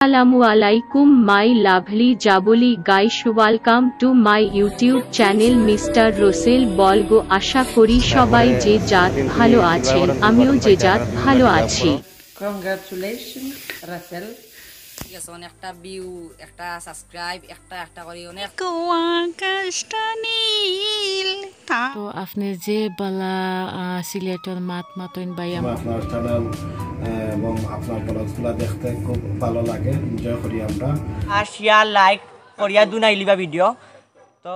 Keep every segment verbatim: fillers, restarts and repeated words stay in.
আসসালামু আলাইকুম my lovely Jabuli guys, welcome to my YouTube channel Mister Russell Vlog। আশা করি সবাই যে যার ভালো আছেন, আমিও যে যার ভালো আছি। Congratulations, Russell। ঠিক আছে, অনেকটা ভিউ, একটা সাবস্ক্রাইব, একটা একটা করি অনেক। তো আপনি যে বালা আহ, সিলেটর মাত মাতইন ভাই আমার আপনার চ্যানেল এবং আপনার ব্লগসগুলো দেখতে খুব ভালো লাগে, এনজয় করি আমরা। আর শেয়ার লাইক করিয়া দুনাই লিবা ভিডিও। তো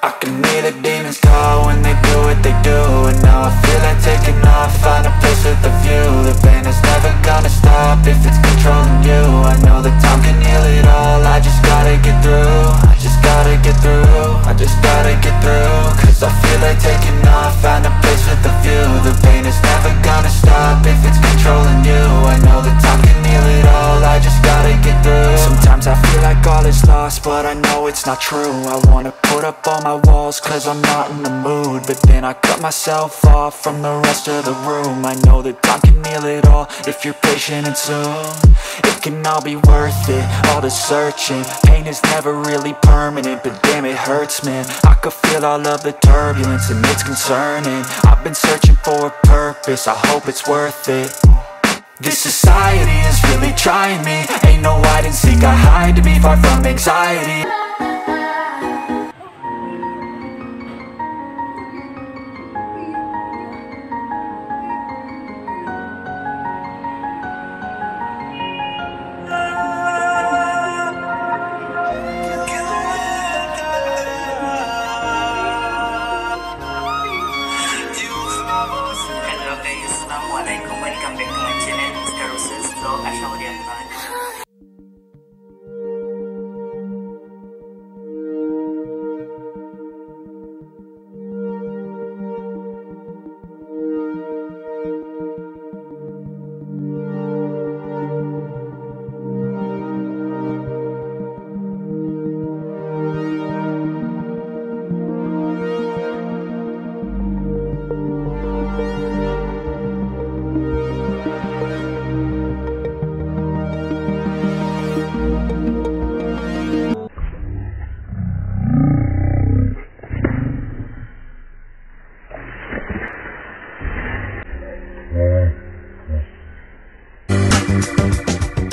I can hear the demons call when they do what they do. And now I feel like taking off, find a place with a view. The pain is never gonna stop if it's controlling you. I know that time can heal it all, I just gotta get through. I just gotta get through, I just gotta get through. Cause I feel like taking off, find a place with a view. The pain is never gonna stop if it's controlling you. I know that time can heal it all, I just gotta get through. Sometimes I feel like all is lost, but I know it's not true. I wanna put up all my walls, cause I'm not in the mood. But then I cut myself off from the rest of the room. I know that time can heal it all if you're patient, and soon it can all be worth it. All the searching, pain is never really permanent, but damn, it hurts, man. I could feel all of the turbulence, and it's concerning. I've been searching for a purpose, I hope it's worth it. This society is really trying me. Ain't no hide and seek, I hide to be far from anxiety. Hello guys, আসসালামু আলাইকুম। Welcome back to my channel, Mister Russell's Vlog। আশা করি আপনারা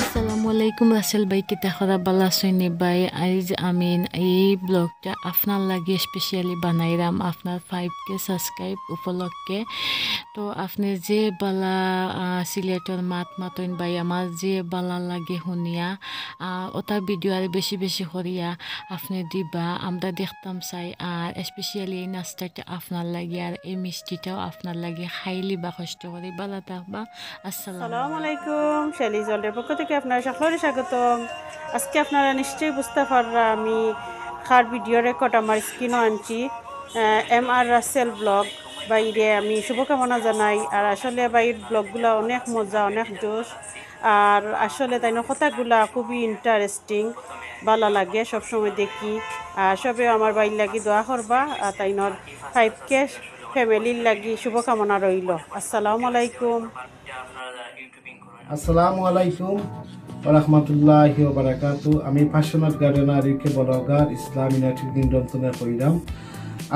আসসালামু আলাইকুম রাসেল ভাই, কিতা খবর? ভালা আছইন নি ভাই? আইজ আমি এই ব্লগটা আপনার লাগি স্পেশালি বানাইরাম, আপনার ফাইভ কে সাবস্ক্রাইব উপলক্ষে। তো আপনি যে বালা আহ, সিলেটর মাত মাতইন ভাই, আমার যে বালা লাগে শুনিয়া, আহ, ওটা ভিডিও আর বেশি বেশি করিয়া আপনি দিবা, আমরা দেখতাম চাই। আর স্পেশালি এই নাস্তাটা আপনার লাগি আর এই মিষ্টিটাও আপনার লাগি, খাইলিবা কষ্ট করি। ভালা থাকবা। আসসালামু আসসালামু আলাইকুম। শেলিজ ওয়ার্ল্ডের পক্ষ থেকে আপনারা সকলরে স্বাগতম। আজকে আপনারা নিশ্চয়ই বুঝতা পাররা আমি কার ভিডিও রেকর্ড আমার স্ক্রিনও আনছি। এম আর রাসেল ব্লগ ভাইরে আমি শুভকামনা জানাই। আর আসলে ভাইর ব্লগগুলা অনেক মজা, অনেক জোশ। আর আসলে তাইনর কথাগুলা খুবই ইন্টারেস্টিং, ভালা লাগে সবসময় দেখি। আর সবে আমার ভাইর লাগি দোয়া করবা। আর তাইনর ফাইভ কে ফ্যামিলির লাগি শুভকামনা রইল। আসসালামু আলাইকুম। আসসালামু আলাইকুম ওয়া রাহমাতুল্লাহি ওয়া বারাকাতু। আমি প্যাশনেট গার্ডেনার, ইউকে ব্লগার, ইসলাম ইউনাইটেড কিংডম থেকে কইরাম।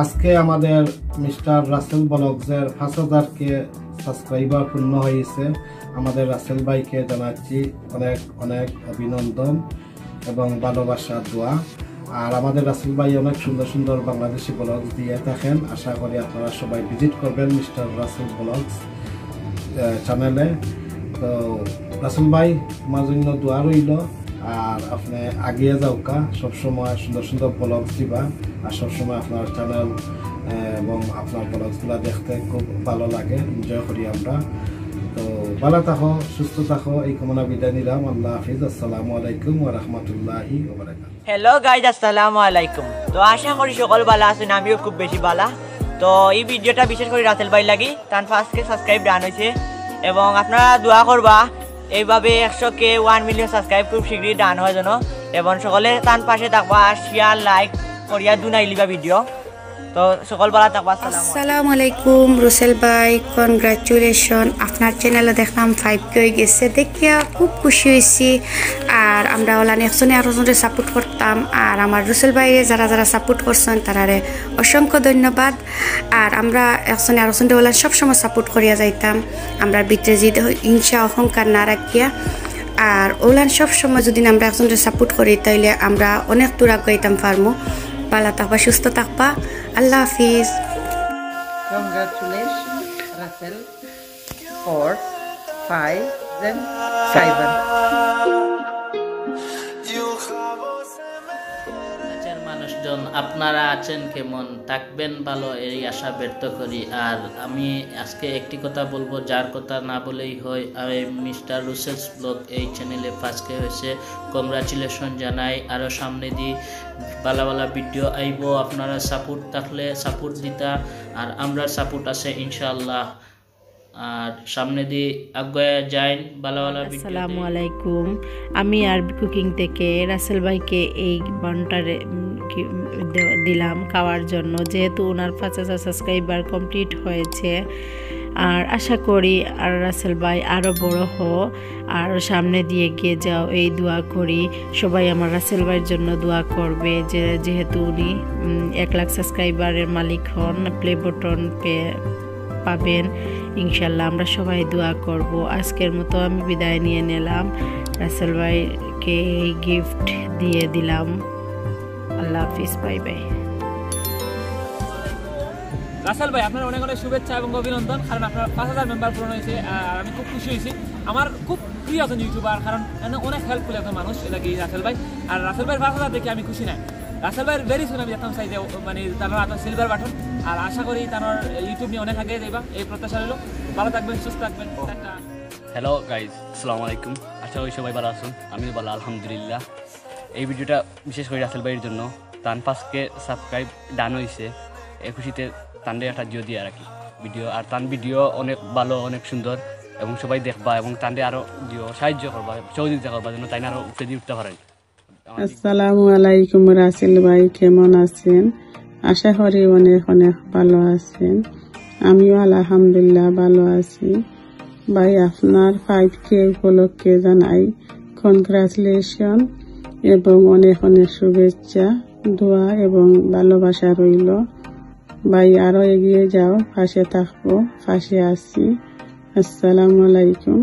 আজকে আমাদের মিস্টার রাসেল ব্লগসের পাঁচ হাজার কে সাবস্ক্রাইবার পূর্ণ হয়েছে। আমাদের রাসেল ভাইকে জানাচ্ছি অনেক অনেক অভিনন্দন এবং ভালোবাসার দোয়া। আর আমাদের রাসেল ভাই অনেক সুন্দর সুন্দর বাংলাদেশি ব্লগস দিয়ে থাকেন। আশা করি আপনারা সবাই ভিজিট করবেন মিস্টার রাসেল ব্লগস চ্যানেলে। তো রাসেল ভাই, তোমার জন্য দোয়া রইল। আর আপনি আগিয়ে যাওকা, সবসময় সুন্দর সুন্দর ব্লগস দিবা। আর সবসময় আপনার চ্যানেল এবং আপনার ব্লগসগুলো দেখতে খুব ভালো লাগে, এনজয় করি আমরা। তো ভালো থাকো, সুস্থ থাকো, এই কামনা বিদায় নিলাম। আল্লাহ হাফিজ। আসসালামু আলাইকুম ওয়া রাহমাতুল্লাহি ওয়া বারাকাতুহু। হ্যালো গাইজ, আসসালামু আলাইকুম। তো আশা করি সকল ভালা আছইন, আমিও খুব বেশি ভালা। তো এই ভিডিওটা বিশেষ করি রাসেল ভাইর লাগি, তান ফাইভ কে সাবস্ক্রাইব ডান হইছে এবং আপনারা দোয়া করবা। এইভাবে একশো কে, ওয়ান মিলিয়ন সাবস্ক্রাইব খুব শীঘ্রই ডান হয় যেন। এবং সকলে তান পাশে থাকবা, আর শেয়ার, লাইক করিয়া দুনাই লিবা ভিডিও। তো সকল ভালা থাকবা। আসসালামু আলাইকুম রুসেল ভাই, কনগ্রাচুলেশন। আপনার চ্যানেলে দেখলাম ফাইভ কে হয়ে গেছে, দেখিয়া খুব খুশি হয়েছি। আর আমরা ওলান একজনে আরোজনরে সাপোর্ট করতাম, আর আমার রুসেল ভাইরে যারা যারা সাপোর্ট করছেন তারারে অসংখ্য ধন্যবাদ। আর আমরা একজনে আরোজনরে ওলান সবসময় সাপোর্ট করিয়া যাইতাম। আমরা ভিতরে জিদ, হিংসা, অহংকার না রাখিয়া, আর ওলান সবসময় যদি আমরা একজনরে সাপোর্ট করি, তাইলে আমরা অনেক দূর আগাইতাম পারমু। ভালা থাকবা, সুস্থ থাকবা, আল্লাহ হাফিজ। Congratulations, Russell, for five and seven. কাছের মানুষজন, আপনারা আছেন কেমন? থাকবেন ভালো, এই আশা ব্যক্ত করি। আর আমি আজকে একটি কথা বলবো, যার কথা না বলেই হয়। আমি মিস্টার রুসেলস ব্লগ এই চ্যানেলে ফার্স্ট কে হয়েছে, কংগ্রাচুলেশন জানাই। আরও সামনেদি ভালা ভালা ভিডিও আইবো, আপনারা সাপোর্ট থাকলে সাপোর্ট দিতা, আর আমরার সাপোর্ট আছে ইনশাআল্লাহ। আর সামনেদি আগুয়াইয়া যাইন ভালা ভালা ভিডিও। আসসালামু আলাইকুম। আমি আর কুকিং থেকে রাসেল ভাইকে এই বানটা রে-, উম, কি, উম, দে-, দিলাম খাওয়ার জন্য, যেহেতু ওনার পাঁচ হাজার সাবস্ক্রাইবার কমপ্লিট হয়েছে। আর আশা করি আর রাসেল ভাই আরও বড় হো, আর সামনেদি এগিয়ে যাও, এই দোয়া করি। সবাই আমার রাসেল ভাইয়ের জন্য দোয়া করবে, যে যেহেতু উনি উম, এক লাখ সাবস্ক্রাইবারের মালিক হন, প্লে বটন পে পাবেন ইনশাল্লাহ। আমরা সবাই দোয়া করব। আজকের মতো আমি বিদায় নিয়ে নিলাম, রাসেল ভাইকে এই গিফট দিয়ে দিলাম। আল্লাহ হাফিজ, বাই বাই। রাসেল ভাই, আপনার অনেক অনেক শুভেচ্ছা এবং অভিনন্দন, কারণ আপনার পাঁচ হাজার মেম্বার পূরণ হয়েছে। আর আমি খুব খুশি হয়েছি। আমার খুব প্রিয় একজন ইউটিউবার, কারণ এনে অনেক হেল্পফুল একজন মানুষ, এটা কি রাসেল ভাই। আর রাসেল ভাইয়ের পাঁচ হাজার দেখে আমি খুশি নাই। রাসেল ভাইয়ের ভেরি সুন আমি দেখতাম চাই যে ও, মানে তার হাতে সিলভার বাটন। আর আশা করি তার ইউটিউব নিয়ে অনেক আগে যাইবা, এই প্রত্যাশা রইল। ভালো থাকবেন, সুস্থ থাকবেন। টাটা। হ্যালো গাইজ, আসসালামু আলাইকুম। আশা করি সবাই ভালো আছেন, আমিও ভালো আলহামদুলিল্লাহ। এই ভিডিওটা বিশেষ করে রাসেল ভাইয়ের জন্য। তান পাঁচ কে সাবস্ক্রাইব ডান হয়েছে, এ খুশিতে তানরে একটা জিও দিয়ে রাখি ভিডিও। আর তান ভিডিও অনেক ভালো, অনেক সুন্দর, এবং সবাই দেখবা এবং তানরে আরও জিও সাহায্য করবা, সহযোগিতা করবা, যেন তাইন আরও উপরেদি উঠতে পারেন। আসসালামু আলাইকুম রাসেল ভাই, কেমন আছেন? আশা করি অনেক অনেক ভালো আছেন। আমিও আলহামদুলিল্লাহ ভালো আছি। ভাই, আপনার ফাইভ কে উপলক্ষে জানাই কনগ্রাচুলেশন এবং অনেক অনেক শুভেচ্ছা, দোয়া এবং ভালোবাসা রইল। ভাই, আরো এগিয়ে যাও, পাশে থাকবো, পাশে আছি। আসসালামু আলাইকুম।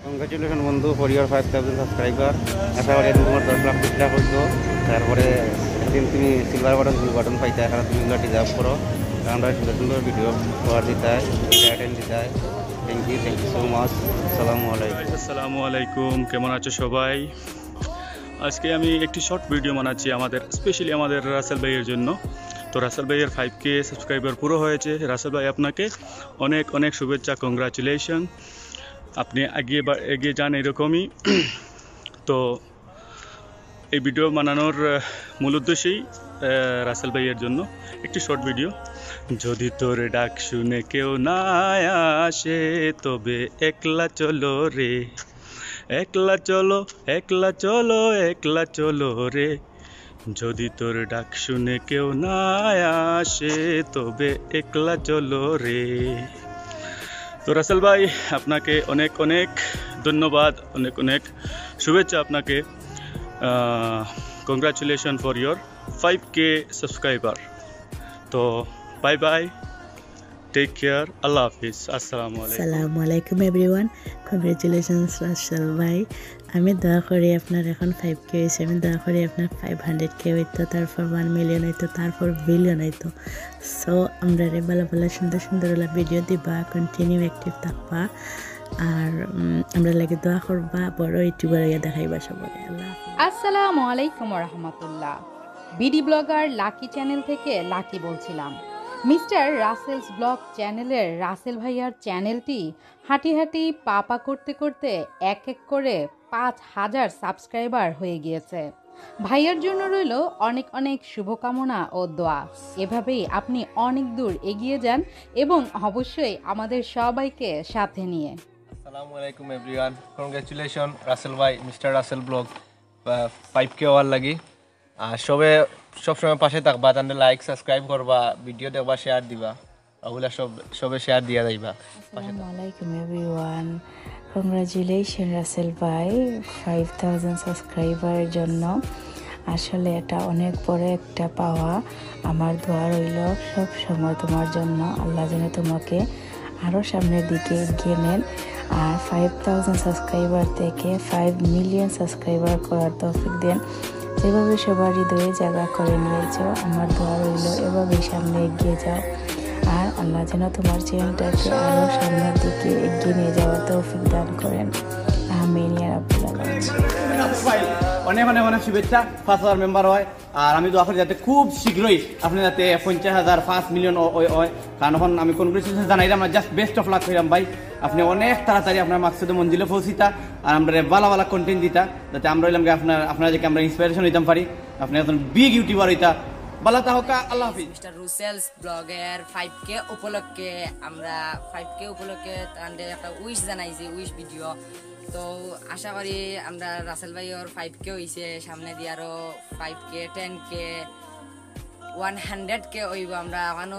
কংগ্রাচুলেশন বন্ধু, for your five thousand subscriber। আশা করি তুমি তোমার দশ লাখ বিশ লাখ হইতো, তারপরে একদিন তুমি সিলভার বাটন, ব্লু বাটন পাইতা, কারণ তুমি এগুলো ডিজার্ভ করো। কারণ আমরা সুন্দর সুন্দর ভিডিও করার দিতায়, এন্টারটেইন দিতায়। Thank you, thank you so much। আসসালামু আলাইকুম। আসসালামু আলাইকুম, কেমন আছো সবাই? আজকে আমি একটি শর্ট ভিডিও বানাচ্ছি আমাদের, স্পেশালি আমাদের রাসেল ভাইয়ের জন্য। তো রাসেল ভাইয়ের ফাইভ কে সাবস্ক্রাইবার পুরো হয়েছে। রাসেল ভাই, আপনাকে অনেক অনেক শুভেচ্ছা, কংগ্রাচুলেশন। আপনি এগিয়ে বা-, এগিয়ে যান এরকমই। তো এই ভিডিও বানানোর, আহ, মূল উদ্দেশ্যই, আহ, রাসেল ভাইয়ের জন্য একটি শর্ট ভিডিও। যদি তোর ডাক শুনে কেউ না আসে, তবে একলা চলো রে, একলা চলো, একলা চলো, একলা চলো রে। যদি তোর ডাক শুনে কেউ না আসে, তবে একলা চলো রে। তো রাসেল ভাই, আপনাকে অনেক অনেক ধন্যবাদ, অনেক অনেক শুভেচ্ছা আপনাকে। Congratulations for your five K subscriber। তো বাই বাই, টেক কেয়ার, আল্লাহ হাফিজ, আসসালামু আলাইকুম। আসসালামু আলাইকুম এভরিওয়ান। কংগ্রেচুলেশনস রাসেল ভাই। আমি দোয়া করি আপনার এখন ফাইভ কে হয়েছে, আমি দোয়া করি আপনার ফাইভ হান্ড্রেড কে হইতো, তারপর ওয়ান মিলিয়ন হইতো, তারপর বিলিয়ন হইতো। সো আমরারে ভালা ভালা সুন্দর সুন্দর ওলা ভিডিও দিবা, কন্টিনিউ অ্যাক্টিভ থাকবা, আর উম, আমরার লাগি দোয়া করবা, বড় ইউটিউবার হইয়া দেখাইবা সবাই। আল্লাহ হাফিজ। আসসালামু আলাইকুম রহমতুল্লাহ। বিডি ব্লগার লাকি চ্যানেল থেকে লাকি বলছিলাম। মিস্টার রাসেলস ব্লগ চ্যানেলের রাসেল ভাইয়ার চ্যানেলটি হাঁটি হাঁটি পা পা করতে করতে এক এক করে পাঁচ হাজার সাবস্ক্রাইবার হয়ে গিয়েছে। ভাইয়ার জন্য রইল অনেক অনেক শুভকামনা ও দোয়া। এভাবেই আপনি অনেক দূর এগিয়ে যান এবং অবশ্যই আমাদের সবাইকে সাথে নিয়ে। আসসালামু আলাইকুম এভরিওয়ান। কনগ্রাচুলেশন রাসেল ভাই, মিস্টার রাসেল ব্লগ, ফাইভ কে হওয়ার লাগি। আর সবে সবসময় পাশে থাকবা, তাহলে লাইক সাবস্ক্রাইব করবা, ভিডিও দেখবা, শেয়ার দিবা, ওগুলা সব সবে শেয়ার দিয়া যাইবা। আসসালামু আলাইকুম এভরিওয়ান। কংগ্রাচুলেশন রাসেল ভাই, ফাইভ থাউজেন্ড সাবস্ক্রাইবারের জন্য। আসলে এটা অনেক বড় একটা পাওয়া। আমার দোয়া রইল সব সময় তোমার জন্য, আল্লাহ যেন তোমাকে আরও সামনের দিকে এগিয়ে নেন। আর ফাইভ থাউজেন্ড সাবস্ক্রাইবার থেকে ফাইভ মিলিয়ন সাবস্ক্রাইবার করার তৌফিক দেন। যেভাবে সবার হৃদয়ে জায়গা করে নিয়েছো, আমার দোয়া রইল এভাবেই সামনে এগিয়ে যাও। আর আল্লাহ যেন তোমার চ্যানেলটাকে আরও সামনের দিকে এগিয়ে নিয়ে যাওয়ার তৌফিক দান করেন। আমিন ইয়া রাব্বাল আলামিন। ভাই, অনেক অনেক অনেক শুভেচ্ছা, পাঁচ হাজার মেম্বার হয়। আর আমি দোয়া করি যাতে খুব শীঘ্রই আপনি যাতে পঞ্চাশ হাজার, পাঁচ মিলিয়ন অ-, অ-, হয়। কারণ এখন আমি কনগ্রেচুলেশন জানাইলাম না, জাস্ট বেস্ট অফ লাক কইলাম ভাই। আপনি অনেক তাড়াতাড়ি আপনার মাকসুদে মঞ্জিলে পৌঁছিতা, আর আমরা ভালা ভালা কন্টেন্ট দিতা, যাতে আমরা হইলাম গিয়া আপনার, আপনার যে আমরা ইন্সপিরেশন হইতাম পারি, আপনি একজন বিগ ইউটিউবার হইতা। ভালা থাকউক্কা, আল্লাহ হাফিজ। মিস্টার রুসেলস ব্লগের ফাইভ কে উপলক্ষে, আমরা ফাইভ কে উপলক্ষে তানরে একটা উইশ জানাইছি, উইশ ভিডিও। তো আশা করি আমরা রাসেল ভাইর ফাইভ কে হইছে, সামনে দিয়ে আরো ফাইভ কে, টেন কে, ওয়ান হান্ড্রেড কে হইব। আমরা ওখানো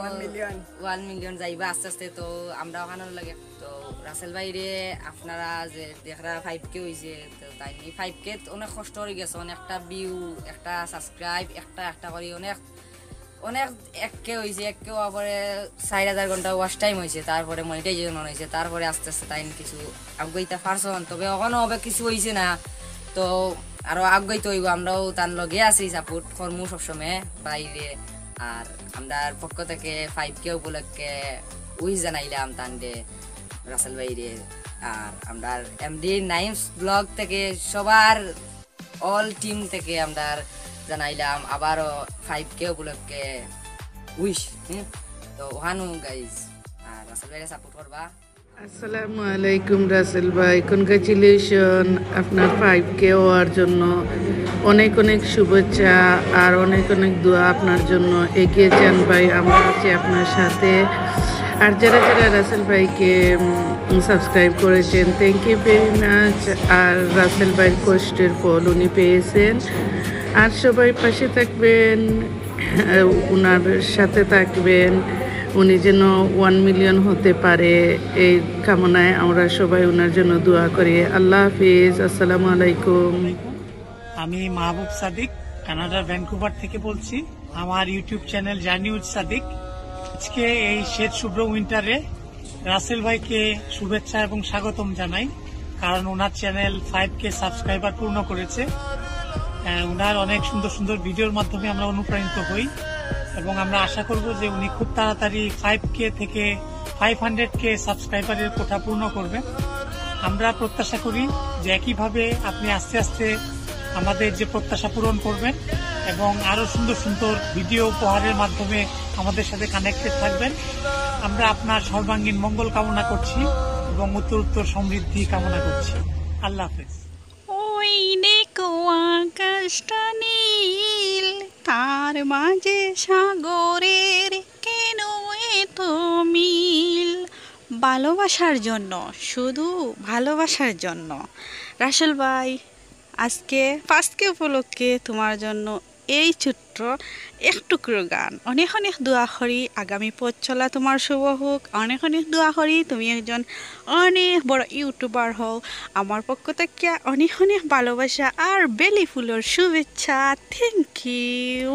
ওয়ান মিলিয়ন যাইবা আস্তে আস্তে। তো আমরা ওখানোর লাগে, তো রাসেল ভাইরে আপনারা যে দেখরা ফাইভ কে হইছে, তো তাইন ফাইভ কে অনেক কষ্ট করি গেছে, অনেকটা ভিউ, একটা সাবস্ক্রাইব, একটা একটা করি অনেক অনেক এক কে হইছে, এক কে হওয়ার পরে চার হাজার ঘন্টা ওয়াচ টাইম হইছে, তারপরে মনিটাইজেশন হইছে, তারপরে আস্তে আস্তে তাইন কিছু আগুয়াইতা পারছন। তবে ওখানো হবে কিছু হইছে না, তো আরো আগুয়াইতে হইব। আমরাও তান লগে আছি, সাপোর্ট করমু সবসময় ভাইরে। আর আমরার পক্ষ থেকে ফাইভ কে উপলক্ষে উইশ জানাইলাম তানরে, রাসেল ভাইরে। আর আমরার এমডি নাইমস ব্লগ থেকে সবার অল টিম থেকে আমরা জানাইলাম আবারও ফাইভ কে উপলক্ষে উইশ। তো ওখানো গাইজ, আর রাসেল ভাইরে সাপোর্ট করবা। আসসালামু আলাইকুম রাসেল ভাই, কনগ্রাচুলেশন আপনার ফাইভ কে হওয়ার জন্য। অনেক অনেক শুভেচ্ছা আর অনেক অনেক দোয়া আপনার জন্য। এগিয়ে যান ভাই, আমরা আছি আপনার সাথে। আর যারা যারা রাসেল ভাইকে সাবস্ক্রাইব করেছেন, থ্যাংক ইউ ভেরি মাচ। আর রাসেল ভাইর কষ্টের ফল উনি পেয়েছেন। আর সবাই পাশে থাকবেন, ওনার সাথে থাকবেন, উনি যেন ওয়ান মিলিয়ন হতে পারে, এই কামনায় আমরা সবাই ওনার জন্য দোয়া করি। আল্লাহ হাফিজ, আসসালামু আলাইকুম। আমি মাহবুব সাদিক, কানাডার ভ্যানকুভার থেকে বলছি। আমার YouTube channel journey with Sadiq. আজকে এই শীত শুভ্র উইন্টারে রাসেল ভাইকে শুভেচ্ছা এবং স্বাগতম জানাই, কারণ ওনার চ্যানেল ফাইভ কে সাবস্ক্রাইবার পূর্ণ করেছে। আহ, ওনার অনেক সুন্দর সুন্দর ভিডিওর মাধ্যমে আমরা অনুপ্রাণিত হই এবং আমরা আশা করব যে উনি খুব তাড়াতাড়ি ফাইভ কে থেকে ফাইভ হান্ড্রেড কে সাবস্ক্রাইবারের কোটা পূর্ণ করবেন। আমরা প্রত্যাশা করি যে একইভাবে আপনি আস্তে আস্তে আমাদের যে প্রত্যাশা পূরণ করবেন এবং আরও সুন্দর সুন্দর ভিডিও উপহারের মাধ্যমে আমাদের সাথে কানেক্টেড থাকবেন। আমরা আপনার সর্বাঙ্গীন মঙ্গল কামনা করছি এবং উত্তরোত্তর সমৃদ্ধি কামনা করছি। আল্লাহ হাফেজ। ওই দেখো আকাশটা নীল, তার মাঝে সাগরের কেন এত মিল। ভালোবাসার জন্য, শুধু ভালোবাসার জন্য। রাসেল ভাই, আজকে ফাইভ কে উপলক্ষে তোমার জন্য এই ছোট্ট এক টুকরো গান। অনেক অনেক দোয়া করি আগামী পথ চলা তোমার শুভ হোক। অনেক অনেক দোয়া করি তুমি একজন অনেক বড় ইউটিউবার হও। আমার পক্ষ থেকে অনেক অনেক ভালোবাসা আর বেলি ফুলর শুভেচ্ছা। Thank you.